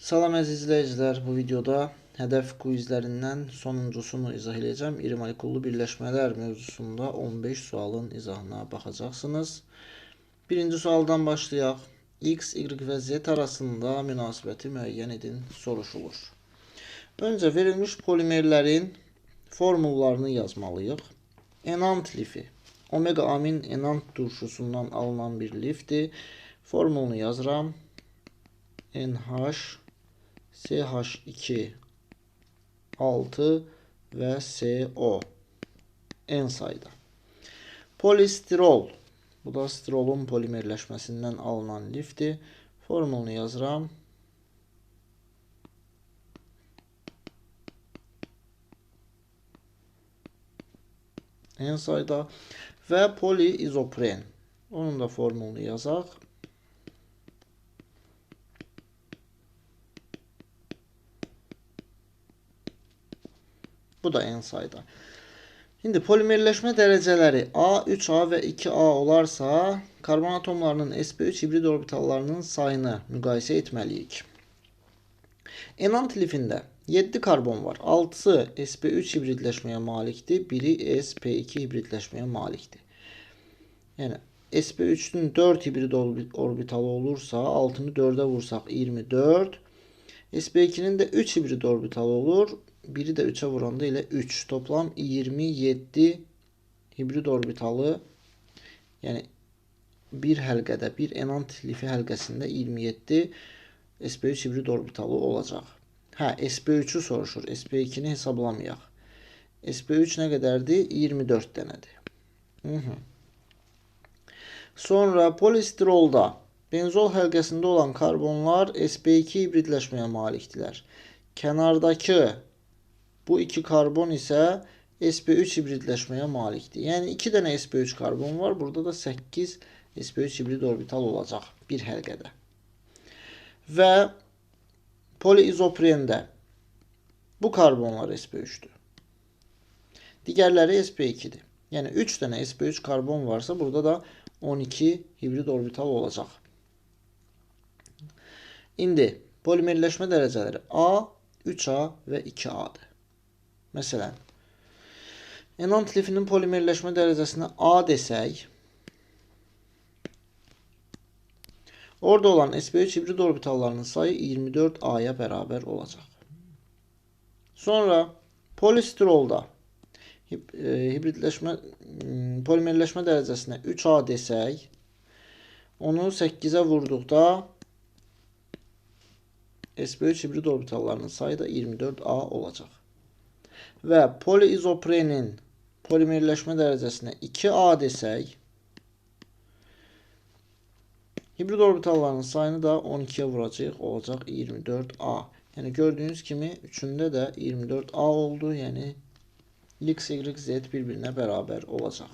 Salam əziz izləyicilər, bu videoda hədəf quizlərindən sonuncusunu izah edəcəm. İri molekullu birləşmələr mövzusunda 15 sualın izahına baxacaqsınız. Birinci sualdan başlayaq. X, Y və Z arasında münasibəti müəyyən edin soruşulur. Öncə verilmiş polimerlərin formullarını yazmalıyıq. Enant lifi, omega amin enant turşusundan alınan bir lifdir. Formulunu yazıram. NH, CH2, 6 və CO N sayda. Polistirol, bu da stirolun polimerləşməsindən alınan lifdir. Formulunu yazıram. N sayda və poliizopren. Onun da formulunu yazaq. Bu da N sayda. İndi polimerləşmə dərəcələri A, 3A və 2A olarsa, karbon atomlarının sp3 hibrid orbitallarının sayını müqayisə etməliyik. Enant lifində 7 karbon var. 6-sı sp3 hibridləşməyə malikdir, biri sp2 hibridləşməyə malikdir. Yəni sp3-ün 4 hibrid orbitalı olursa, 6-nı 4-ə vursaq 24. sp2-nin də 3 hibrid orbitalı olur. Biri də 3-ə vuranda elə 3. Toplam 27 hibrid orbitalı, yəni bir həlqədə, bir enant lifi həlqəsində 27 sp3 hibrid orbitalı olacaq. Hə, sp3-ü soruşur. sp2-ni hesablamayaq. sp3 nə qədərdir? 24 dənədir. Sonra polistirolda benzol həlqəsində olan karbonlar sp2 hibridləşməyə malikdirlər. Kənardakı bu iki karbon isə sp3 hibridləşməyə malikdir. Yəni 2 dənə sp3 karbon var. Burada da 8 sp3 hibrid orbital olacaq bir həlqədə. Və poliizoprende bu karbonlar sp3-dür. Digərləri sp2-dir. Yəni 3 dənə sp3 karbon varsa burada da 12 hibrid orbital olacaq. İndi polimerləşmə dərəcələri A, 3A və 2A-dır. Məsələn, enant lifinin polimerləşmə dərəcəsinə A desək, orada olan sp3 hibrid orbitallarının sayı 24A-ya bərabər olacaq. Sonra polistirolda polimerləşmə dərəcəsinə 3A desək, onu 8-ə vurduqda sp3 hibrid orbitallarının sayı da 24A olacaq. Və poliizoprenin polimerləşmə dərəcəsinə 2A desək, hibrid orbitallarının sayını da 12-yə vuracaq, olacaq 24A. Yəni gördüyünüz kimi üçündə də 24A oldu. Yəni X, Y, Z bir-birinə bərabər olacaq.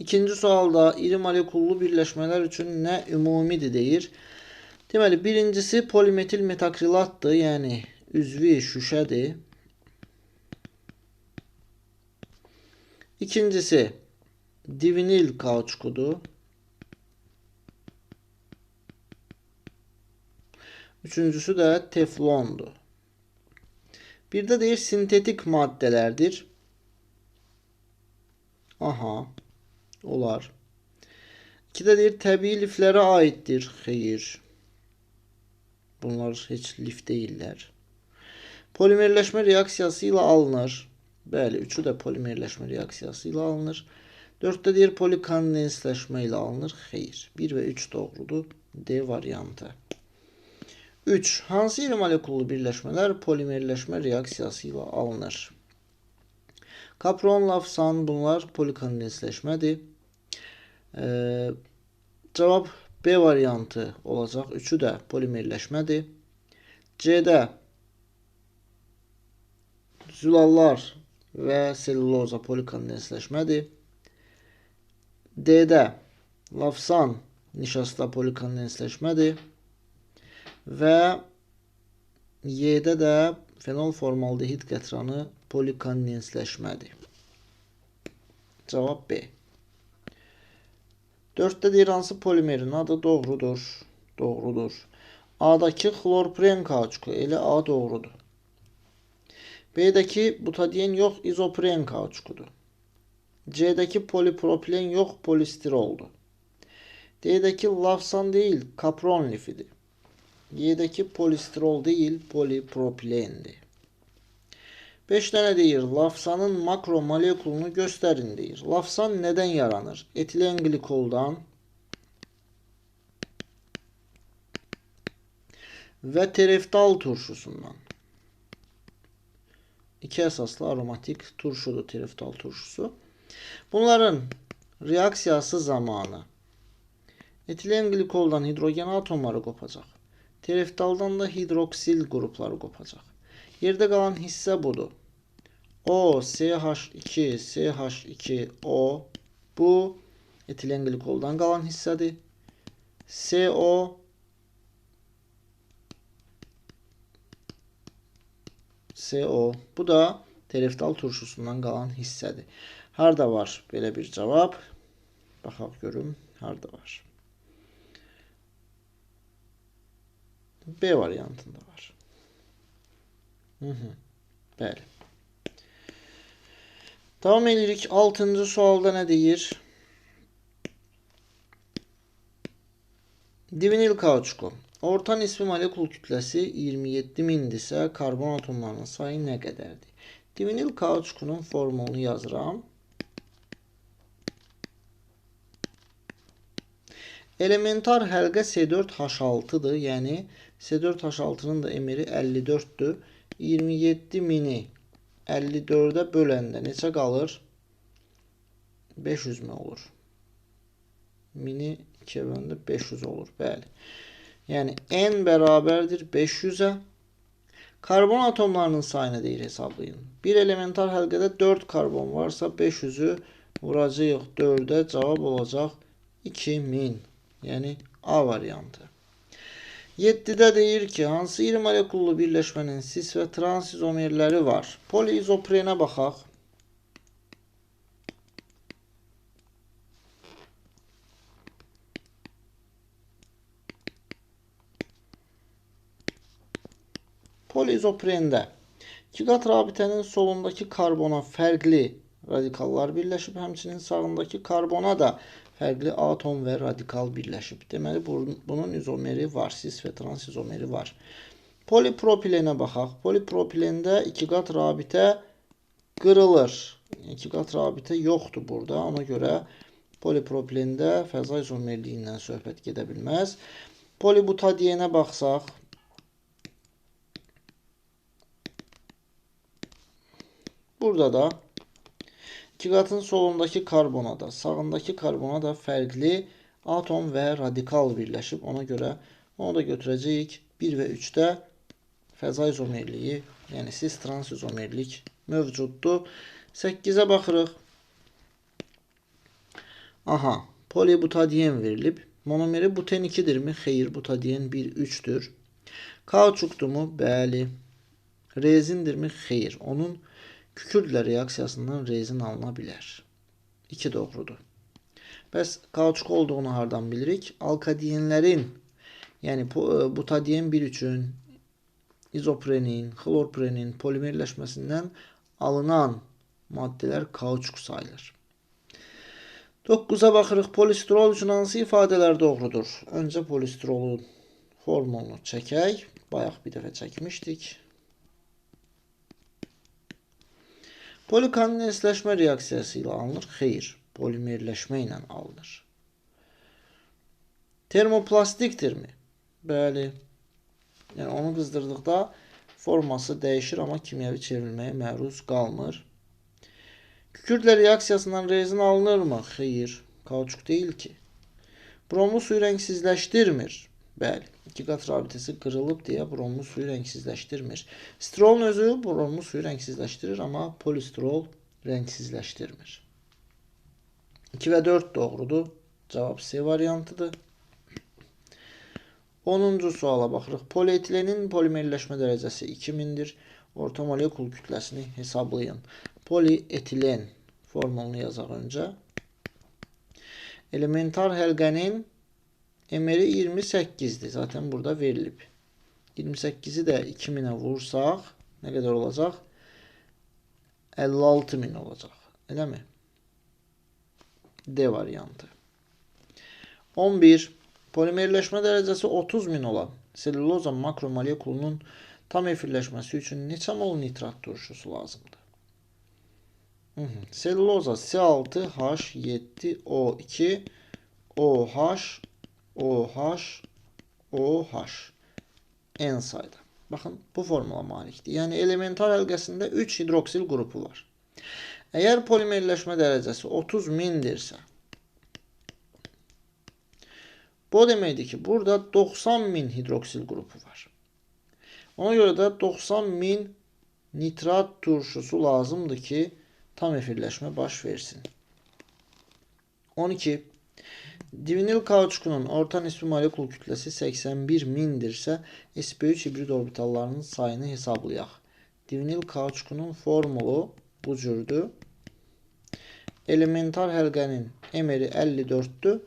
İkinci sualda iri molekullu birləşmələr üçün nə ümumidir deyir. Deməli, birincisi polimetil metakrilatdır, yəni üzvi şüşədir. İkincisi divinil kauçukudur. Üçüncüsü də teflondur. Bir də deyir sintetik maddələrdir. Aha, olar. İki də deyir təbii liflərə aiddir. Xeyr. Bunlar heç lif deyillər. Polimerləşmə reaksiyası ilə alınır. Bəli, üçü də polimerləşmə reaksiyası ilə alınır. 4-də deyir polikondensləşmə ilə alınır. Xeyr. 1 və 3 doğrudur. D variantı. 3. Hansı iri molekullu birləşmələr polimerləşmə reaksiyası ilə alınır? Kapron, lafsan bunlar polikondensləşmədir. Cavab B variantı olacaq. Üçü də polimerləşmədir. C-də zülallar və selluloza polikondensləşmədir. D-də lafsan nişasta polikondensləşmədir. Və Y-də də fenol formaldehid qətranı polikondensləşmədir. Cavab B. 4-də deyir hansı polimerin adı doğrudur? Doğrudur. A-dakı xlorpren kauçuku, elə A doğrudur. B-dəki butadien yox, izopren kauçukudur. C-dəki polipropilen yox, polistiroldur. D-dəki lavsan deyil, kapron lifidir. Y-dəki polistirol deyil, polipropilendir. 5 dənə deyir, lavsanın makromolekulunu göstərin deyir. Lavsan nədən yaranır? Etilen qlikoldan və tereftal turşusundan. İki əsaslı aromatik turşudur tereftal turşusu. Bunların reaksiyası zamanı etilen qlikoldan hidrogen atomları qopacaq. Tereftaldan da hidroksil qrupları qopacaq. Yerdə qalan hissə budur. O, CH2, CH2, O. Bu etilen qlikoldan qalan hissədir. CO, CO. Bu da tereftal turşusundan qalan hissədir. Harda var belə bir cavab? Baxaq görüm, harda var? B variantında var. Bəli. Davam edirik. 6-cı sualda nə deyir? Divinil kauçuku. Orta nisbi molekul kütləsi 27.000-dirsə, karbon atomlarının sayı nə qədərdir? Divinil kauçukunun formulunu yazıram. Elementar həlqə C4H6-dır. Yəni C4H6-nın da emiri 54-dür. 27.000-i 54-ə böləndə neçə qalır? 500 mi olur? 1000-i 2-yə böləndə 500 olur. Bəli. Yəni N bərabərdir 500-ə. Karbon atomlarının sayını deyir hesablayın. Bir elementar həlqədə 4 karbon varsa 500-ü vuracağıq 4-ə, cavab olacaq 2000. Yəni A variantı. 7-də deyir ki, hansı iri molekullu birləşmənin sis və trans izomerləri var? Poliizoprenə baxaq. Poliizoprende iki qat rabitənin solundakı karbona fərqli radikallar birləşib, həmçinin sağındakı karbona da fərqli atom və radikal birləşib. Deməli, bunun izomeri var, sis və trans izomeri var. Polipropilenə baxaq. Polipropilendə iki qat rabitə qırılır. İki qat rabitə yoxdur burada. Ona görə polipropilende fəza izomerliyindən söhbət gedə bilməz. Polibutadienə baxsaq, burada da iki qatın solundakı karbona da, sağındakı karbona da fərqli atom və radikal birləşib. Ona görə onu da götürəcəyik. 1 və 3-də fəza izomerliyi, yəni sis trans izomerlik mövcuddur. 8-ə baxırıq. Aha, polibutadien verilib. Monomeri buten 2-dirmi? Xeyr, butadien 1-3-dür. Kauçukdur mu? Bəli. Rezindirmi? Xeyr. Onun kükürdlə reaksiyasından rezin alına bilər. 2 doğrudur. Bəs kauçuk olduğunu hardan bilirik? Alkadienlərin, yəni butadien 1-3-ün, izoprenin, xlorprenin polimerləşməsindən alınan maddələr kauçuk sayılır. 9-a baxırıq. Polistirol üçün hansı ifadələr doğrudur? Öncə polistirolun formulunu çəkək. Bayaq bir dəfə çəkmişdik. Polikondensləşmə reaksiyası ilə alınır. Xeyr, polimerləşmə ilə alınır. Termoplastikdirmi? Bəli. Yəni onu qızdırdıqda forması dəyişir, amma kimyəvi çevrilməyə məruz qalmır. Kükürdlə reaksiyasından rezin alınırmı? Xeyr, kauçuk deyil ki. Bromlu suyu rəngsizləşdirmir. Bəli, iki qat rabitəsi qırılıb deyə bromlu suyu rəngsizləşdirmir. Stirolun özü bromlu suyu rəngsizləşdirir, amma polistirol rəngsizləşdirmir. 2 və 4 doğrudur. Cavab C variantıdır. 10-cu suala baxırıq. Polietilenin polimerləşmə dərəcəsi 2000-dir. Orta molekul kütləsini hesablayın. Polietilen formulunu yazaq öncə. Elementar həlqənin MR-i 28-dir. Zaten burada verilib. 28-i də 2000-ə vursaq nə qədər olacaq? 56.000 olacaq. Eləmi? D variantı. 11. Polimerləşmə dərəcəsi 30.000 olan selüloza makromolekulunun tam efirləşməsi üçün neçə mol nitrat turşusu lazımdır? Selüloza C6H7O2 OH OH OH N sayda. Baxın, bu formula malikdir. Yəni, elementar həlqəsində 3 hidroksil qrupu var. Əgər polimerləşmə dərəcəsi 30.000-dirsə, bu o deməkdir ki, burada 90.000 hidroksil qrupu var. Ona görə də 90.000 nitrat turşusu lazımdır ki, tam efirləşmə baş versin. 12. Divinil kauçukunun orta nisbi molekul kütləsi 81.000-dirsə, sp3 hibrid orbitallarının sayını hesablayaq. Divinil kauçukunun formulu bu cürdür. Elementar həlqənin MR-i 54-dür.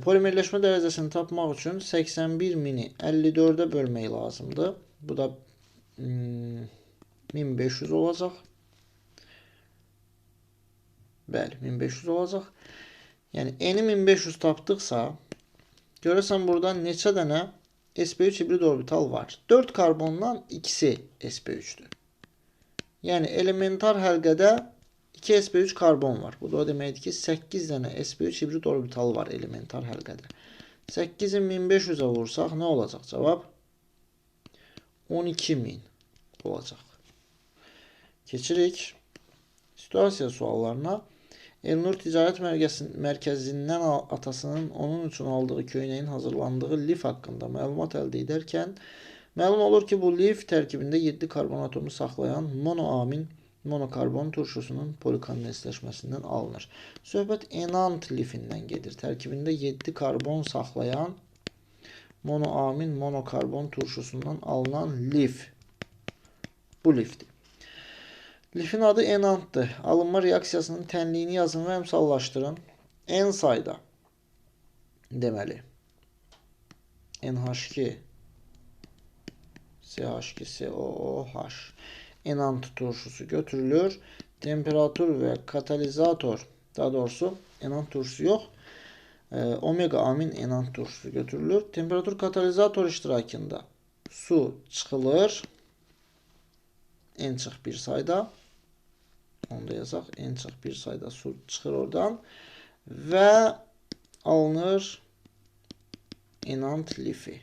Polimerləşmə dərəcəsini tapmaq üçün 81.000-i 54-ə bölmək lazımdır. Bu da 1500 olacaq. Bəli, 1500 olacaq. Yəni, N-i 1500 tapdıqsa, görəsən burada neçə dənə sp3 hibrid orbital var? 4 karbondan ikisi sp3-dür. Yəni, elementar həlqədə 2 sp3 karbon var. Bu da o deməkdir ki, 8 dənə sp3 hibrid orbital var elementar həlqədə. 8-i 1500-ə vursaq, nə olacaq cavab? 12.000 olacaq. Keçirik situasiya suallarına. Elnur Ticarət Mərkəzindən atasının onun üçün aldığı köynəyin hazırlandığı lif haqqında məlumat əldə edərkən məlum olur ki, bu lif tərkibində 7 karbon atomu saxlayan monoamin monokarbon turşusunun polikondensləşməsindən alınır. Söhbət enant lifindən gedir. Tərkibində 7 karbon saxlayan monoamin monokarbon turşusundan alınan lif. Bu lifdir. Lifin adı enantdır. Alınma reaksiyasının tənliyini yazın və əmsallaşdırın. N sayda deməli. NH2 CH2 COOH enant turşusu götürülür. Temperatur və katalizator, daha doğrusu enant turşusu yox, omega amin enant turşusu götürülür. Temperatur katalizator iştirakında su çıxılır. N çıx bir sayda. Onu da yazaq. N çıx bir sayda su çıxır oradan. Və alınır enant lifi.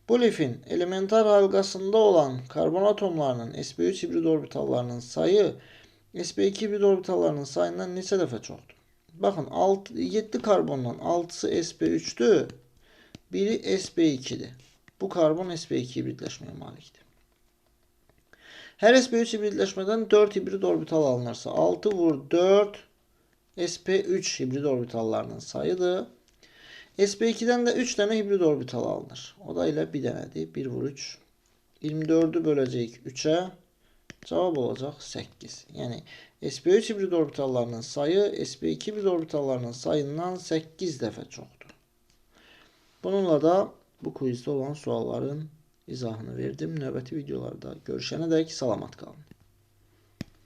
Bu lifin elementar halqasında olan karbon atomlarının sp3 hibrid orbitallarının sayı sp2 hibrid orbitallarının sayından neçə dəfə çoxdur? Baxın, 7 karbondan 6-sı sp3-dür, biri sp2-dir. Bu karbon sp2 hibridləşməyə malikdir. Hər sp3 hibridləşmədən 4 hibrid orbital alınırsa, 6 vur 4 sp3 hibrid orbitallarının sayıdır. sp2-dən də 3 dənə hibrid orbital alınır. O da elə bir dənədir. 1 vur 3. 24-ü böləcəyik 3-ə. Cavab olacaq 8. Yəni, sp3 hibrid orbitallarının sayı sp2 hibrid orbitallarının sayından 8 dəfə çoxdur. Bununla da bu quizdə olan sualların izahını verdim. Növbəti videolarda görüşənə dək salamat qalın.